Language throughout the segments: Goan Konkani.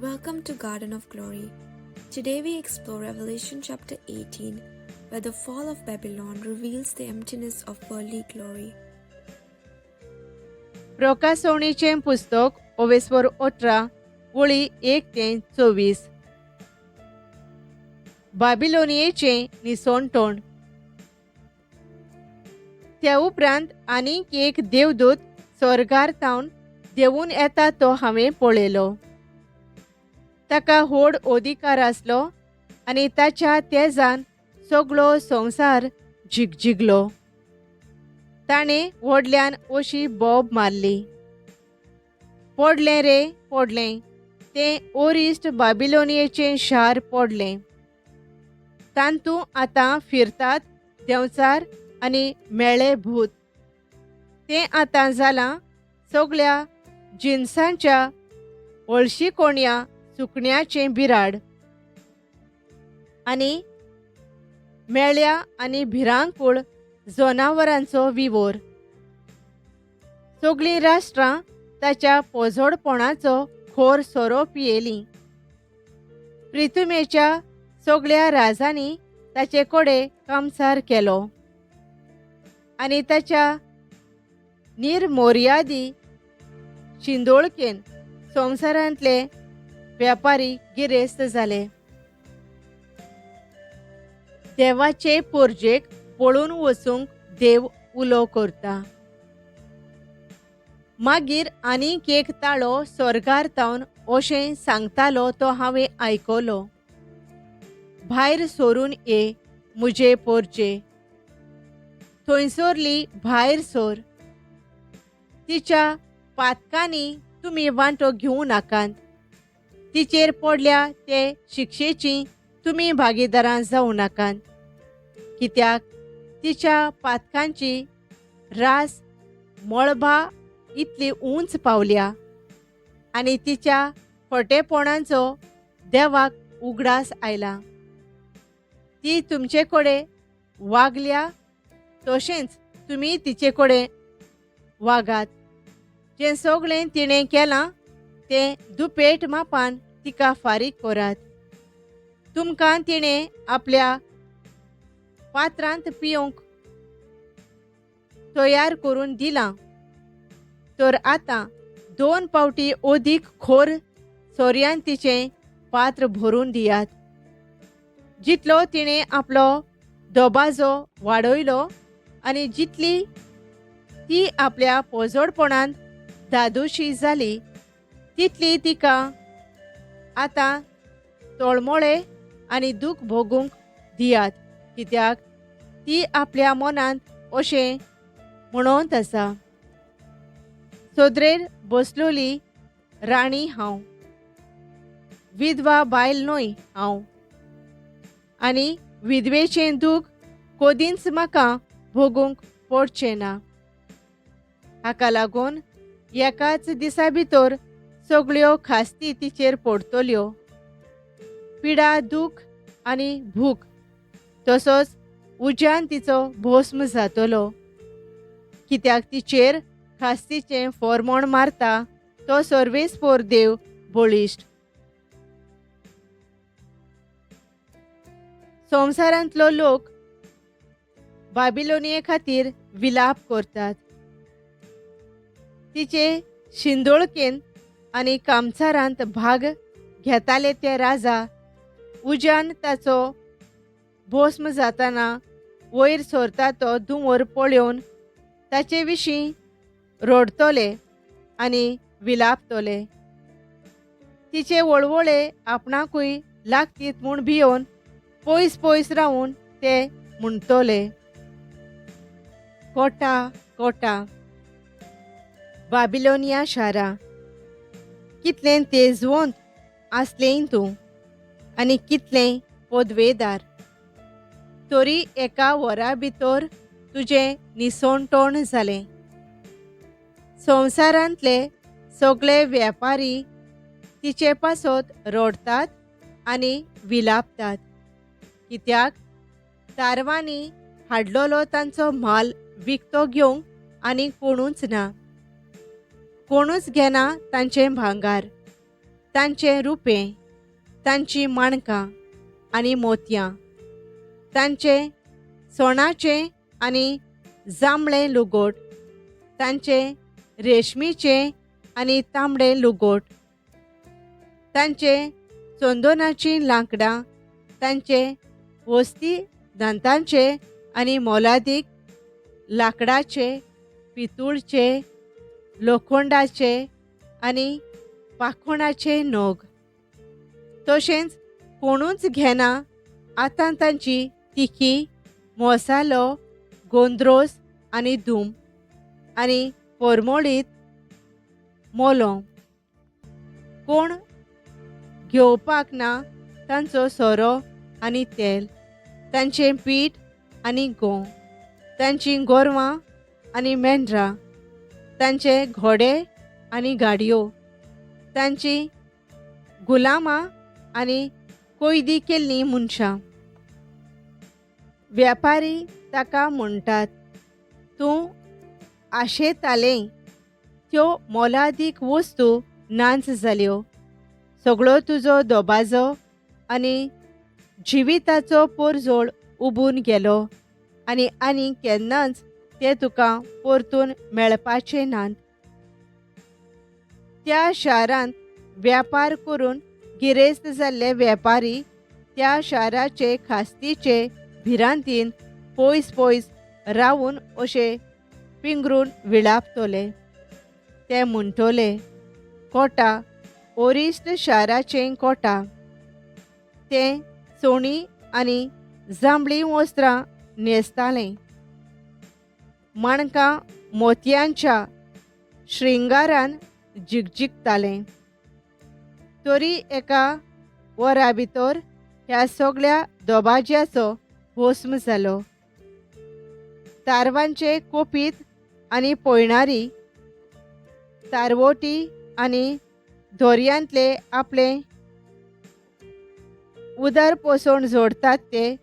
Welcome to Garden of Glory. Today we explore Revelation chapter 18, where the fall of Babylon reveals the emptiness of worldly glory. प्रकाशवणीचें पुस्तक ओवेस्वर 18 वळी 1 ते 24. बाबिलोनियेचें निसणटण. त्या उपरांत आनीक एक देवदूत स्वर्गार तावन देंवून येता तो हांवें पळयलो. ताका व्हड अधिकार आसलो आनी ताच्या तेजान सगळो संवसार झिगझिगलो. ताणें व्हडल्यान अशी बोब मारली, पडलें रे पडलें, तें ओरिस्ट बाबिलोनियेचें शार पडलें. तांतू आतां फिरतात देंवचार आनी मेळे भूत. तें आतां जालां सगळ्या जिनसांच्या हळशीकोणया सुकण्याचें बिराड आनी मेळ्या आनी भिरांकूळ जनावरांचो विवोर. सगळीं राष्ट्रां ताच्या पोजोडपणाचो खोर सोरो पियेलीं. प्रिथुमेच्या सगळ्या राजांनी ताचे कडेन कामसार केलो आनी ताच्या निर्मोर्यादी शिंदोळकेन संवसारांतले व्यापारी गिरेस्त जाले. देवाचे पोरजेक पळून वचूंक देव उलो करता. मागीर आनीक एक ताळो स्वर्गार तावन अशें सांगतालो तो हांवें आयकलो, भायर सरून ये म्हजे पोरजे, थंयसरली भायर सर, तिच्या पातकांनी तुमी वांटो घेवं नाकात, तिचेर पडल्या ते शिक्षेची तुमी भागीदारां जावं नाकात, कित्याक तिच्या पातकांची रास मळबा इतली उंच पावल्या आनी तिच्या खोटेपणाचो देवाक उगडास आयला. ती तुमचे कडेन वागल्या तशेंच तुमी तिचे कडेन वागात. जें सगळें तिणें केलां तें दुपेट मापान तिका फारीक करात. तुमकां तिणें आपल्या पात्रांत पिवंक तयार करून दिलां, तर आतां 2 पावटी अदीक खोर सोऱ्यान तिचें पात्र भरून दियात. जितलो तिणें आपलो दबाजो वाडयलो आनी जितली ती आपल्या पोजोडपणांत धादोशी जाली तितली तिका आतां तळमळे आनी दूख भोगूंक दियात, कित्याक ती आपल्या मनांत अशें म्हणत आसा, सोदरेर बसलोली राणी हांव, विधवा बायल न्हय हांव, आनी विधवेचें दूख कदींच म्हाका भोगूंक पडचें ना. हाका लागून एकाच दिसा भितर सगळ्यो खास्ती तिचेर पडटल्यो, पिडा, दूख आनी भूक, तसोच उज्यान तिचो भस्म जातलो, कित्याक तिचेर खास्तीचें फॉर्मोण मारता तो सर्वेस्पोर देव बळिश्ट. संवसारांतलो लोक बाबिलोनिये खातीर विलाप करतात. तिचे शिंदोळकेन आनी कामसारांत भाग घेताले ते राजा उज्यान ताचो भस्म जाताना वयर सरता तो धुंवर पळोवन ताचे विशीं रडटले आनी विलापतले. तिचे वळवळे आपणाकूय लागतीत म्हूण भियोवन पयस पयस रावून ते म्हणटले, कोटा कोटा बाबिलोनिया शारा, कितलें तेजवंत आसलें तूं आनी कितलें पदवेदार, तरी एका वरा भितर तुजें निसणटण जालें. संवसारांतले सगळे व्यापारी तिचे पासत रडटात आनी विलापतात, कित्याक तारवांनी हाडलेलो तांचो म्हाल विकतो घेवंक आनी कोणूच ना, कोणूच घेना तांचें भांगार. तांचें रुपें, तांचीं माणकां आनी मोतयां, तांचें सोणाचें आनी जांबळें लुगोट, तांचें रेशमीचें आनी तांबडें लुगोट, तांचें चंदनाचीं लांकडां, तांचे वस्ती दंतांचे आनी मोलादीक लांकडाचे, पितूळचे, लोखंडाचे आनी पाखोणाचे नग. तशेंच कोणूच घेना आतां तांची तिखी, मसालो, गोंद्रोस आनी धूम आनी परमळीत मोलो. कोण घेवपाक ना तांचो सोरो आनी तेल, तांचें पीठ आनी गोंव, तांचीं गोरवां आनी मेंढरां, तांचे घोडे आनी गाडयो, तांची गुलामां आनी कोयदी केल्लीं मनशां. व्यापारी ताका म्हणटात, तूं आशेतालें त्यो मोलादीक वस्तू नाच जाल्यो. सगळो तुजो दोबाजो आनी जिविताचो पोरजोळ उबून गेलो आनी आनी केन्नाच ते तुका परतून मेळपाचे नात. त्या शारांत व्यापार करून गिरेस्त जाल्ले वेपारी त्या शाराचे खास्तीचे भिरांतीन पयस पयस रावून अशे पिंगरून विळापतले. ते म्हणटले, कोटा, ओरिस्ट शाराचें कोटा, तें सोणी आनी जांबळीं वस्त्रां न्हेसतालें, माणकां मोतयांच्या श्रृंगारान जिगजिगतालें. तरी एका वरा भितर ह्या सगळ्या दोबाज्याचो भस्म जालो. तारवांचे कोपीत आनी पयणारी, तारवोटी आनी दोरयांतले आपले उदर पोसवण जोडतात ते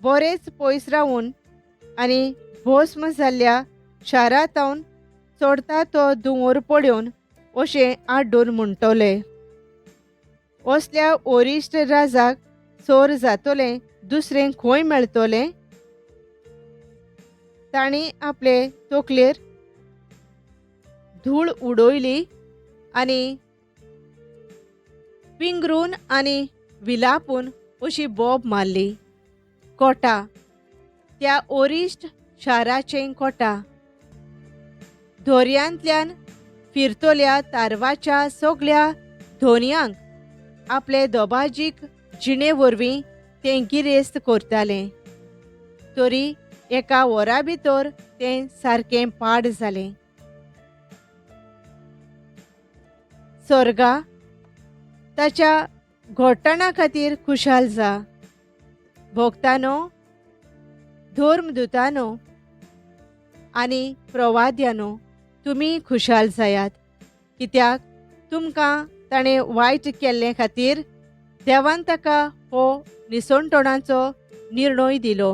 बरेच पयस रावून आनी भस्म जाल्ल्या शारांत चडता तो धुंवर पळोवन अशें आड्डून म्हणटले, असल्या ओरिश्ट राजाक सोर जातलें दुसरें खंय मेळटलें? तांणी आपले तकलेर धूळ उडयली आनी पिंगरून आनी विलापून अशी बोब मारली, कोटा, त्या ओरिश्ट शाराचें कोटा, दोरयांतल्यान फिरतल्या तारवाच्या सगळ्या धोनयांक आपले दोबाजीक जिणे वरवीं तें गिरेस्त करतालें. तरी एका वरा भितर तें सारकें पाड जालें. स्वर्गा ताच्या घोट्टाणा खातीर खुशाल जा. भोगतानो, धर्मदुतानो आनी प्रवाद्यानो, तुमी खुशाल जायात, कित्याक तुमकां ताणें वायट केल्ले खातीर देवान ताका हो निसणटणाचो निर्णय दिलो.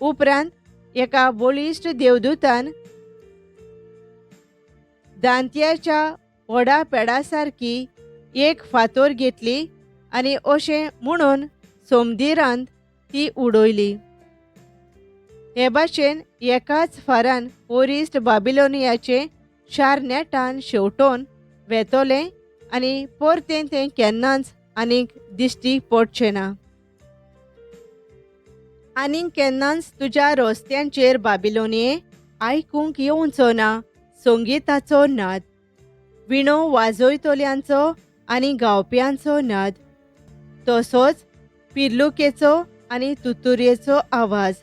उपरांत एका बळिश्ट देवदूतान दांतयाच्या व्हडा पेडा सारकी एक फातोर घेतली आनी अशें म्हणून सोमदिरांत ती उडयली. हे भाशेन एकाच फारान ओरिस्ट बाबिलोनियाचें शार नेटान शेवटोवन वेतोलें आनी परतें तें केन्नाच आनीक दिश्टी पडचें ना. आनीक केन्नाच तुज्या रस्त्यांचेर बाबिलोनिये आयकूंक येवचो ना संगीताचो नाद, विणो वाजयतल्यांचो आनी गावप्यांचो नाद, तसोच पिर्लुकेचो आनी तुतुरेचो आवाज.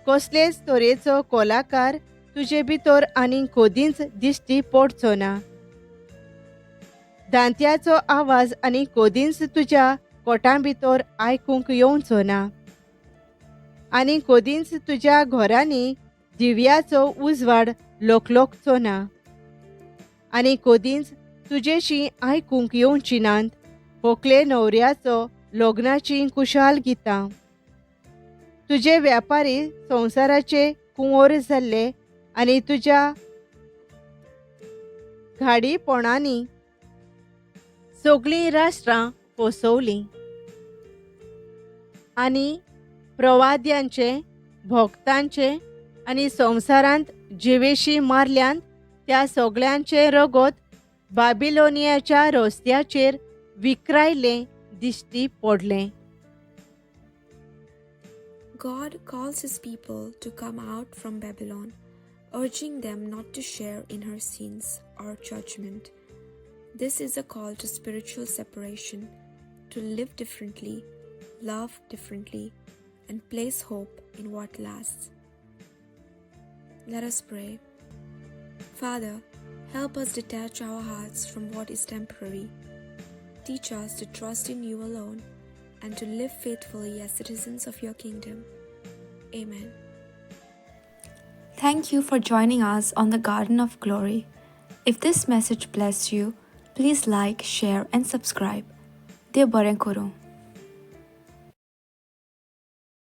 कसलेच तरेचो कलाकार तुजे भितर आनीक कदींच दिश्टी पडचो ना. दांत्याचो आवाज आनी कदींच तुज्या कोटां भितर आयकूंक येवचो ना. आनी कदींच तुज्या घरांनी दिव्याचो उजवाड लोकलोकचो ना. आनी कदींच तुजेशी आयकूंक येवची नात होकले न्हवऱ्याचो लग्नाची कुशाल गितां. तुजे व्यापारी संवसाराचे कुंवर जाल्ले आनी तुज्या घाडीपणांनी सगळीं राष्ट्रां फसवलीं आनी प्रवाद्यांचे, भक्तांचे आनी संवसारांत जिवेशी मारल्यान त्या सगळ्यांचें रगत बाबिलोनियाच्या रस्त्याचेर विक्रायलें दिश्टी पडलें. God calls his people to come out from Babylon, urging them not to share in her sins or judgment. This is a call to spiritual separation, to live differently, love differently, and place hope in what lasts. Let us pray. Father, help us detach our hearts from what is temporary. Teach us to trust in you alone and to live faithfully as citizens of your kingdom. Amen. Thank you for joining us on the Garden of Glory. If this message blessed you, please like, share, and subscribe. देव बरें करूं.